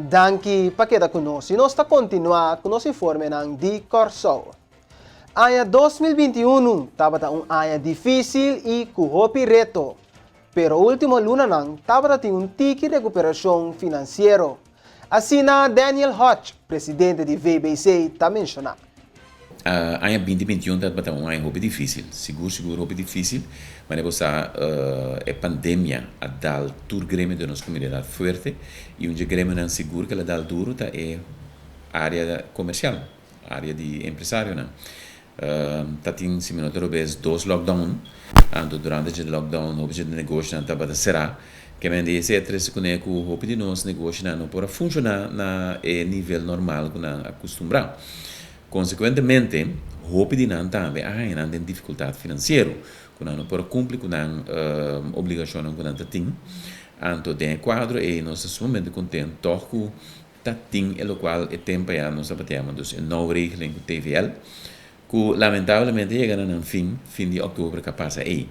Danki pa keda ku nos i nos ta kontinuá ku nos informenan di Kòrsou. Aña 2021 tabata un aña difísil i ku hopi reto, pero último lunanan tabata tin un tiki rekuperashon finansiero. Asina Daniel Hodge, presidente di VBC, ta menshoná. Aña 2021 tabata un aña hopi difísil, sigur sigur hopi difísil, manera bo sa, e pandemia a dal tur gremio den nos komunidat fuerte i un dje gremionan sigur ku el a dal duru ta e área komersial, área di empresarionan. Ta tin, si mi no ta robes, dos lockdown, anto durante dje lockdown hopi dje negoshonan tabata será, ke men di esei a trese kuné ku hopi di nos negoshonan no por a funshoná na e nivel normal ku nan a kustumbrá. Konsekuentemente, hopi di nan tambe a haña nan den difikultat finansiero, ku nan no por a kumpli ku nan obligashonnan ku nan ta tin. Anto den e kuadro ei nos ta sumamente kontent tòg ku ta tin e lokual e tempu ayá nos tabata yama dus e nou regeling ku TVL, ku lamentablemente a yega na nan fin, fin di òktober ku a pasa ei.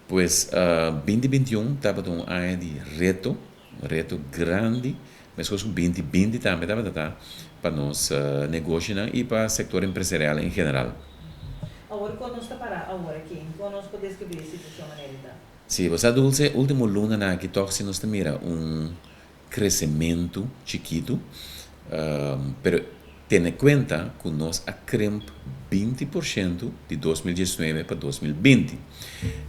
Pues 2021 tabata un aña di reto, un reto grandi, meskos ku 2020 tambe tabata ta pa nos negoshinan i pa sektor empresarial en general. Awor kon nos ta pará awor aki? Kon nos por deskribí e situashon manera e ta? Sí, bo sa Dulce, último lunanan aki tòg si nos ta mira un kresementu chikitu, pero tene kuenta ku nos a krimp 20% di 2019 pa 2020.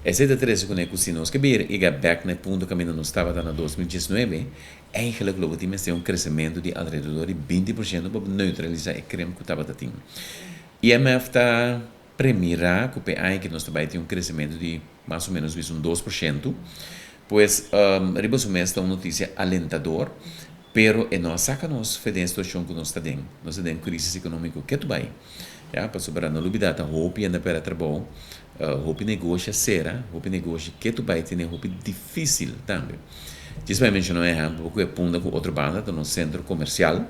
Esei ta trese kuné ku si nos ke bira yega bèk na e punto kaminda nos tabata na 2019, eigenlik lo bo tin mester un kresementu di alrededor di 20% pa neutralisá e krimp ku tabata tin. IMF ta premirá ku p'e aña ki nos ta bai tin un kresementu di mas o ménos bisa un 2%. Pues, riba su mes ta un notisia alentador, pero e no a saka nos fe den e situashon ku nos ta den. Nos ta den un krísis ekonómiko ketu bai. Ya, pasobra no lubidá ta hopi hende a pèrdè trabou, hopi negoshi a sera, hopi negoshi ketu bai tene hopi difísil tambe. Djis bai menshoná un ehèmpel ku e Punda ku otro banda ta nos sentro komersial.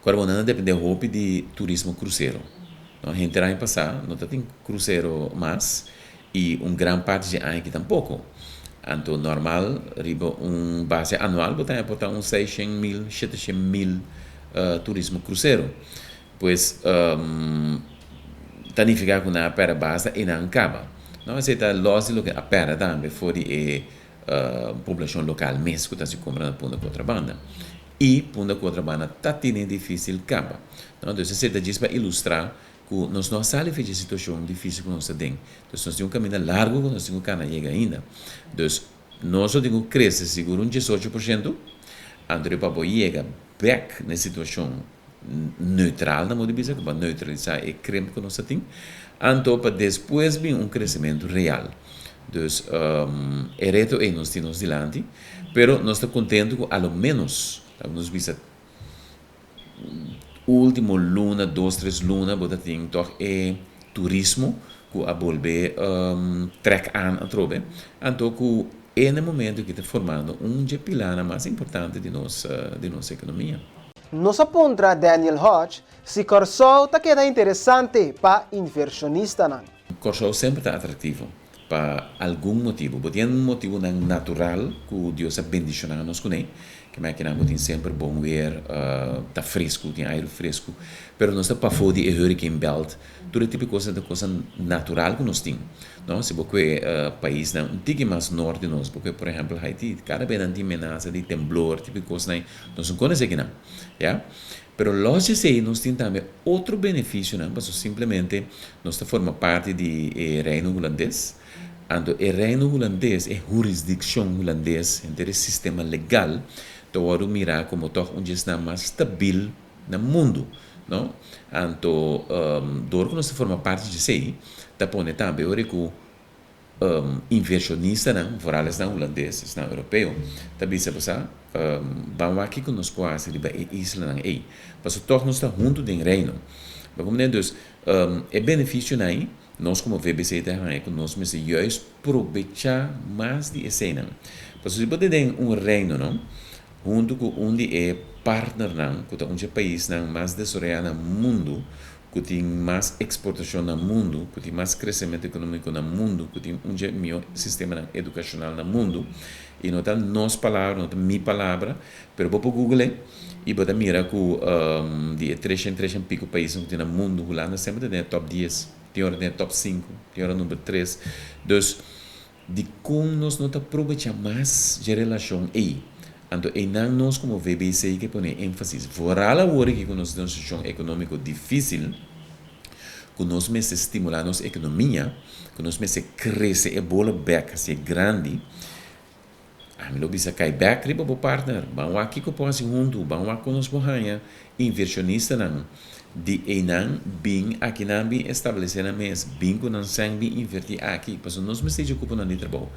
Ku bo nan a depende hopi di turismo krusero. No, henter aña pasá no ta tin krusero mas i un gran parti dje aña aki tampoko. Anto normal riba un base anual bo ta haña por ta un 600.000, 700.000 turismo krusero. Pues ta nifiká ku nan a pèrdè basta i nan kaba. No, esei ta lòs di loke a pèrdè tambe for di e poblashon lokal mes ku ta hasi kompra na Punda Kontrabanda. I Punda Kontrabanda ta tene difísil kaba. No, dus esei ta djis pa ilustrá ku nos no a sali for dje situashon difísil ku nos ta den. Dus nos tin un kaminda largu ku nos tin ku kana yega ainda. Dus nos lo tin ku krese sigur un 18%, anto di pa bo yega bèk na e situashon neutral nan por bisa, ku bo a neutralisá e krimp ku nos ta tin, anto pa despues bin un kresementu real. Dus e reto ei nos tin nos dilanti, pero nos ta kontentu ku a lo ménos, laga nos bisa último luna, dos tres luna bo ta tin tòg e turismo ku a bolbe trèk aan atrobe, anto ku e na e momento aki ta formando un dje pilanan mas importante di nos di nos ekonomia. Nos a puntra Daniel Hodge si Kòrsou ta keda interesante pa invershonistanan. Kòrsou semper ta atraktivo pa algun motibu. Bo tin motibunan natural ku Dios a bendishoná nos kuné, ke mèkinan bo tin semper bon weer, ta fresku, tin airu fresku, pero nos ta pafó di e hurricane belt. Tur e tipo di kosnan ta kosnan natural ku nos tin, no? Si bo kue paisnan un tiki mas nort di nos, bo kue por ehèmpel Haiti, kada bes nan tin menasa di temblor, tipo di kosnan ei, nos no konosé kinan, ya. Pero lòs di esei nos tin tambe otro benefisionan, pasobra simplemente nos ta forma parti di e Reino Hulandes, anto e Reino Hulandes, e hurisdikshon hulandes, henter e sistema legal ta wòrdu mirá komo tòg un di esnan mas stabil na mundu, no? Anto dor ku nos ta forma parti di esei, ta pone tambe ora ku invershonistanan, vooral esnan hulandes, esnan europeo, ta bisa bo sa, ban wak kiko nos por hasi riba e islanan ei. Pasobra tòg nos ta huntu den Reino. Bo comprende? Dus e benefisionan ei, nos komo VBC ta haña ku nos mester juist probechá mas di eseinan. Pasobra si bo ta den un Reino, no, huntu ku un di e partnernan ku ta un dje paisnan mas desaroyá na mundu. ku tin mas eksportashon na mundu, ku tin mas kresementu ekonómiko na mundu, ku tin un dje mihó sistemanan edukashonal na mundu. I no ta nos palabra, no ta mi palabra, pero bo por google e i bo ta mira ku di e treshen treshen piko paisnan ku tin na mundu, Hulanda semper ta den e top dies, tin ora den e top sinku, tin ora number tres. Dus, Dikon nos no ta probecha mas dje relashon ei? Anto einan nos komo VBC ke pone énfasis, vooral awor aki ku nos den un situashon ekonómiko difísil, ku nos mester stimulá nos ekonomia, ku nos mester krese e bolo bèk hasié grandi. Ami lo bisa kai bèk riba bo partner, ban wak kiko por hasi huntu, ban wak kon nos por haña invershonistanan di einan bin akinan bin establesé nan mes, bin ku nan sèn bin invertí aki, pasobra nos mester dje kuponan di trabou.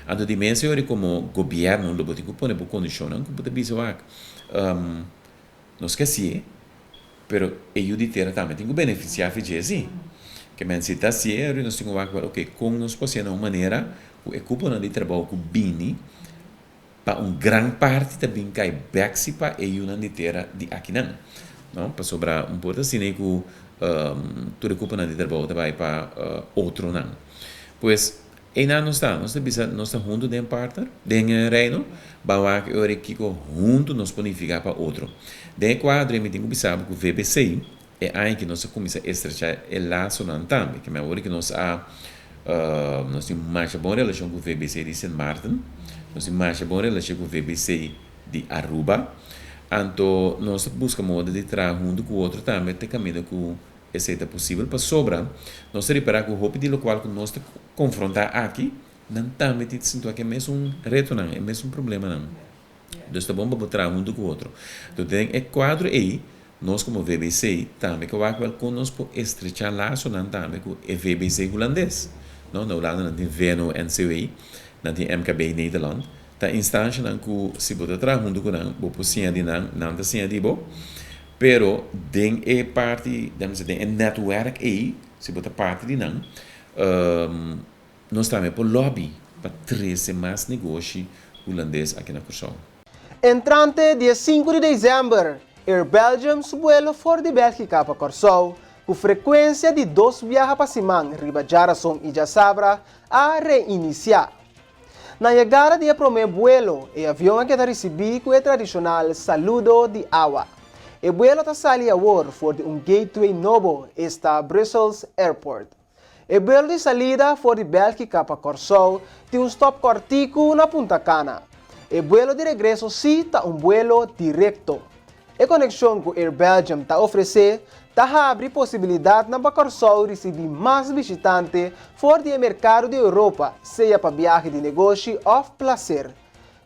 Anto di mes e ora komo gobièrnu lo bo tin ku pone bo kondishonnan ku bo ta bisa wak, nos ke hasié, pero e yu di tera tambe tin ku benefisiá fi dje si. Ke men si ta hasié e ora nos tin ku wak oke kon nos por hasié na un manera ku e kuponan di trabou ku bini Pa un gran parti ta bin kai bek si pa e yunan di tera di akinan, no? Pasobra un por ta asina ei ku tur e kuponan di trabou ta bai pa otronan. Pues, einan nos ta, nos ta bisa nos ta huntu den partner, den e Reino, ban wak e ora kiko huntu nos por nifiká pa otro. Den e kuadro ei mi tin ku bisa bo ku VBC e aña ki nos a kuminsá estrechá e lasonan tambe, ke mi awor ki nos a nos tin masha bon relashon ku VBC di Sint Maarten, nos tin masha bon relashon ku VBC di Aruba, anto nos ta buska moda di traha huntu ku otro tambe te kaminda ku esei ta posibel, pasobra nos ta ripará ku hopi di lokual ku nos ta konfrontá aki, nan tambe tin ta sintua ku e mesun retonan, e mesun problemanan. Dus ta bon pa bo traha huntu ku otro. Anto den e kuadro ei, nos komo VBC tambe ke wak wèl kon nos por estrechá lasonan tambe ku e VBC hulandes. No, na Hulanda nan tin VNO-NCW, nan tin MKB Nederland. Ta instanshanan ku si bo ta traha huntu ku nan, bo por siña di nan, nan ta siña di bo. Pero den e parti, dame bisa, den e nètwèrk ei, si bo ta parti di nan, Nos tambe por lobby pa trece mas negoshi Hulandes aki na Kòrsou. Entrante di e sinku di desèmber, Air Belgium su buelo for di Bèlgika pa Kòrsou, ku frekuensia di dos biaha pa siman riba djarason i djasabra, a reinisiá. Na yegada di e promé buelo, e avion a keda risibí ku e tradishonal saludo di awa. E buelo ta sali awor for di un gateway nobo, esta Brussels Airport. E buelo di salida for di Bèlgika pa Kòrsou tin un stòp kòrtiku na Punta Cana. E buelo di regreso sí ta un buelo direkto. E konekshon ku Air Belgium ta ofresé ta habri posibilidatnan pa Kòrsou risibí mas bishitante for di e merkado di Europa, sea pa biahe di negoshi òf plaser.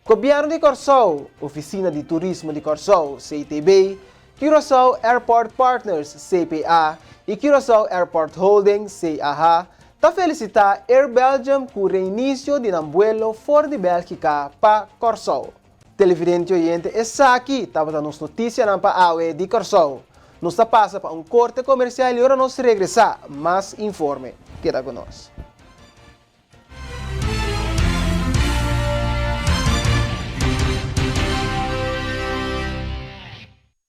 Gobièrnu di Kòrsou, Ofisina di Turismo di Kòrsou, CTB, Curaçao Airport Partners, CPA, i Curaçao Airport Holding, CAH, ta felisitá Air Belgium ku reinisio di nan buelo for di Bèlgika pa Kòrsou. Televidente i oyente esaki tabata nos notisianan pa awe di Kòrsou. Nos ta pasa pa un korte komersial i ora nos regresá mas informe. Keda ku nos.